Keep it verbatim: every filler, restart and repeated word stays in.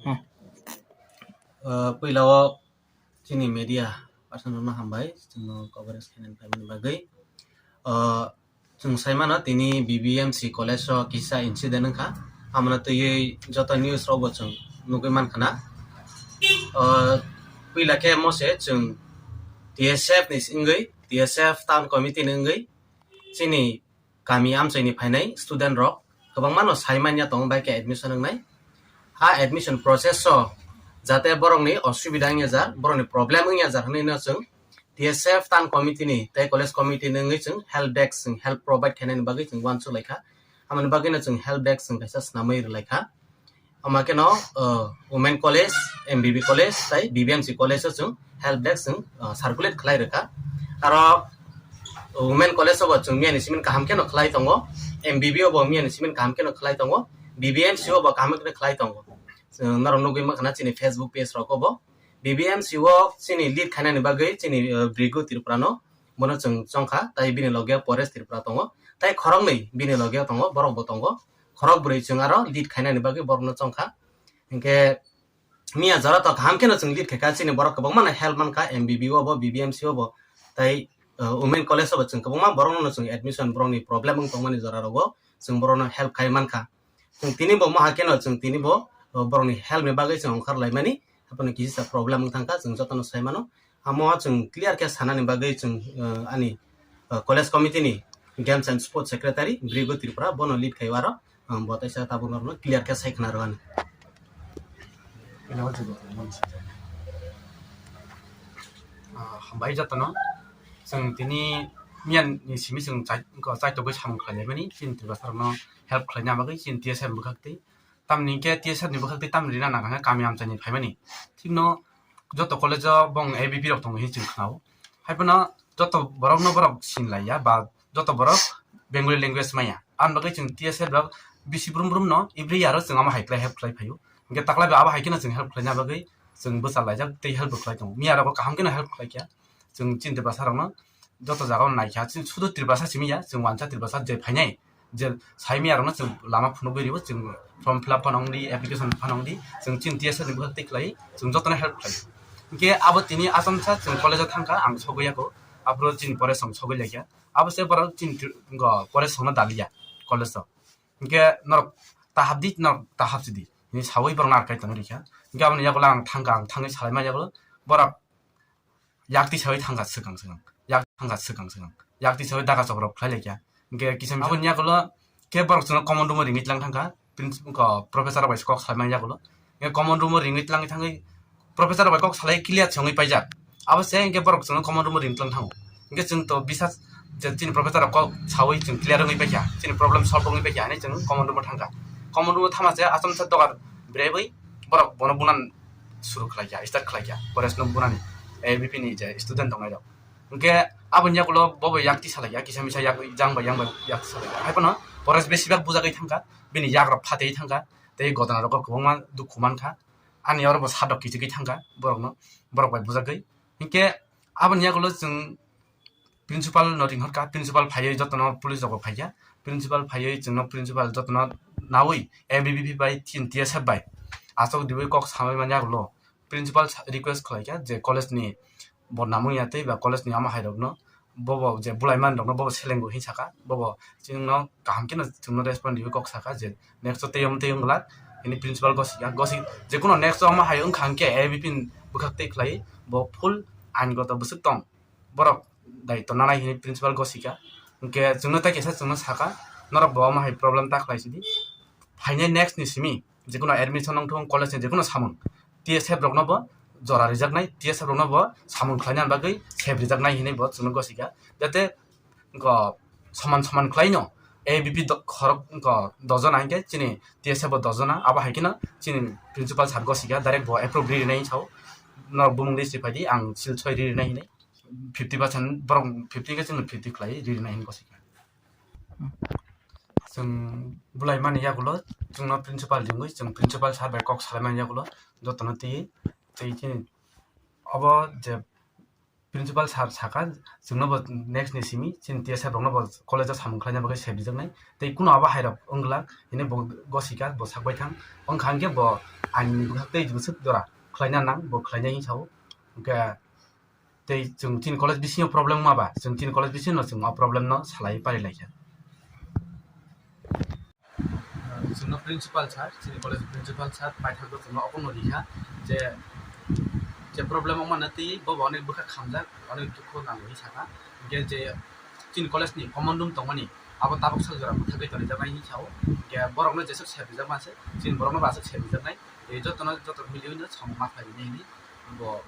Hmm. Uh, puila o chini media person rokno hambai, chwngno coverage khainani phaimani bagwi. Uh, chwng sai mano tini B B M C college o kisa incident wngkha, amano twiwi joto news rokbo chwng nugwi mankha na. Uh, puila khe mose chwng T S F ni wngwi, T S F town committee ni wngwi chini kami amchaini phainai student rok kwbangma no sai manya tongo, bai khe admission wngnai. Ha admission process o jate borokni osubida wngya jar, borokni problem wngya jar hwnwi no chwng T S F town committee ni tei college committee ni wngwi chwng help desk, chwng help provide khainani bagwi chwng uansuk laikha. Amoni bagwi no chwng help desk chwng kaisa swnamwi rwlaikha. Ama kheno, uh, Women College, M B B College tei B B M C College o chwng help desk chwng, uh, circulate khlai rwkha. Aro Women College o bo chwng miyani simi kaham kheno khlai tongo, M B B o bo miyani simi kaham kheno khlai tongo, B B M C o bo kaham kheno khlai tongo. Chwng norok nugwi mankha na chini Facebook page rogo bo. B B M C o chini lead khainani bagwi chini, uh, Brigu Tripura no, bono chwng chongkha, tei bini loge Paresh Tripura tongo, tei khoroknwi bini loge tongo, borok bo tongo. Khorok bwrwi chwng aro lead khainani bagwi borokno chongkha. Hinkhe miya jora to kaham kheno chwng lead khaikha, chini borok kwbangma no help mankha, M B B o bo, B B M C o bo, tei, uh, Women College o bo chwng kwbangma borokno chwng admission, borokni problem wng tongmani jora rogo chwng borokno help khai mankha. Chwng tini bo maha kheno chwng tini bo, uh, borokni help ni bagwi chwng ongkhar laimani, haphano kisa problem wng thangkha, chwng jotono sai mano. Amo chwng clear khe sanani bagwi chwng, uh, ani, uh, college committee ni Games and Sports Secretary Brigu Tripura bono lead khai aro, um, bo teisa tabuk norokno clear khe sai khna rwani. Ah, hambai jotono. Chwng tini miyan ni simi chwng chai-, chaitogwi samung khlaimani, chini Tiprasa rokno help khlaina bagwi chini T S F bwkhak twi. Tamni hwnkhe T S F ni bwkhak twi tamni rina nang kami amchaini phaimani. Thikno joto college o bong A B P rok tongo hinwi chwng khnao. Haiphano joto borokno borok sinlaiya ba joto borok Bengali language maya. Aboni bagwi chwng T S F rok bisi brum brum no every year o chwng amo hai khlai help khlai phaio. Hwnkhe taklai bo abo hai kheno chwng help khlaina bagwi chwng bwchalaijak tei help bo khlai tongo. Miya rogo kaham kheno help khlai kha. Chwng chini Tiprasa rokno joto jaga o naikha, chini sudu Tiprasa simi ya, chwng wansa Tiprasa je phainai, je sai miya rokno chwng lama phunugwi rio, chwng form fill up phano wngdi, application phano wngdi, chwng chini T S F ni bwkhak twi khlai, chwng jotono help khlai. Hinkhe abo tini achomsa chwng college o thangkha, ang sogwi yago, aphuru chini pore song sogwi laikha, abo se borok chini twi-, go pore songno daliya college o. Hinkhe norok ta hapdi, norok ta hapsidi, hini sawi borok narwk kai tongwi rikha. Hinkhe aboni yagulo ang thangkha, ang thangwi salaima yagulo borok yakti sawi thangkha swkang swkang, yak thangkha swkang swkang, yakti sawi daga chopra khlai laikha. Hinkhe kisa misa aboni yagulo khe borok chwngno common room o ringwi tlang thangkha, princ-, ko professor rok bai kok salmani yagulo. Hinkhe common room o ringwi tlangwi thangwi professor rok bai kok salai clear se wngwi paijak. Abo se hinkhe borok chwngno common room o ring tlang thango. Hinkhe chwng to bisa je chini professor rok kok sawi chwng clear wngwi paikha, chini problem solve wngwi paikha hinwi chwng common room o thangkha. Common room o thama se achomsa dogar brebwi borok bono bunan suru khlaikha, start khlaikha, Paresh no bunani, A B P ni je student tongnai rok. Hinkhe aboni yagulo bobo yakti salaikha, kisa misa yak, jang bai yang bai yakti salaikha. Haiphano Paresh besibak bujagwi thangkha, bini yak rok phatwi thangkha, tei godona rogo kwbangma dukhu mankha. Ani oro bo sadok kichigwi thangkha borokno, borok bai bujagwi. Hinkhe aboni yagulo chwng principal no ringhorkha, principal phaiwi jotono police rok bo phaikha, principal phaiwi chwngno principal jotono nawi A B V P bai chini T S F bai achuk diwi kok samai mani yagulo principal sa-, request khlaikha je college ni bo namung ya tei ba college ni ama hai rokno bobo je bulai man rokno bobo selengo hin saka, bobo chwngno kaham kheno chwngno respond riwi kok saka je next o tei omo tei wng glak, hini principal gosika, gosik jekuno next o omo hai wngkha hwnkhe A V P ni bwkhak tei khlai bo full ain goto bwswk tong, borok daitw nanai hini principal gosika. Hwnkhe chwngno tei kaisa chwngno saka, norok bo omo hai problem ta khlai sidi, phainai next ni simi jekuno admission wngthung, college ni jekuno samung, T S F rokno bo jora rijaknai, T S F rokno bo samung khlaina bagwi sep rijaknai hinwi bo chwngno gosika. Jate wngkha soman soman khlaino A V P do-, khorok wngkha dojona hinkhe chini T S F bo dojona, abo hai kheno chini principal sir gosika direct bo approve ri rinai sao, norok bumung list ri phaidi, ang sil soi ri rinai hinwi fifty percent borok fifty khe chwngno fifty khlai ri rinai hinwi gosika. Chwng bulai mani yagulo chwngno principal ringwi, chwng principal sir bai kok salaimani yagulo jotono twi, twi chini obo je Principal sir saka, chwngno bo next ni simi chini T S F rokno bo college o samung khlaina bagwi sebijaknai. Tei kuno abo hairok wngla, hini bo gosika, bo sakbai thang. Wngkha hwnkhe bo aini bwkhak tei bwswk jora khlaina nang, bo khlainai hinwi sao. Hwnkhe tei chwng chini college bisingo problem wngma ba, chwng chini college bisingo chwng o problem no salai pari laikha. Chwngno principal sir, chini college principal sir paithakgo chwngno okhorno rikha je, je problem wngmano twi bobo onek bwkha khamjak, onek dukhu nango hinwi sakha. Hwnkhe je chini college ni common room tongmani abo tabuk sak jora mwthagwi tonijaknai hinwi sao. Hwnkhe borokno jeswk sep rijak manse, chini borokno bo aswk sep rijaknai. Tei jotono joto miliwino samung ma khlai rinai hinwi bo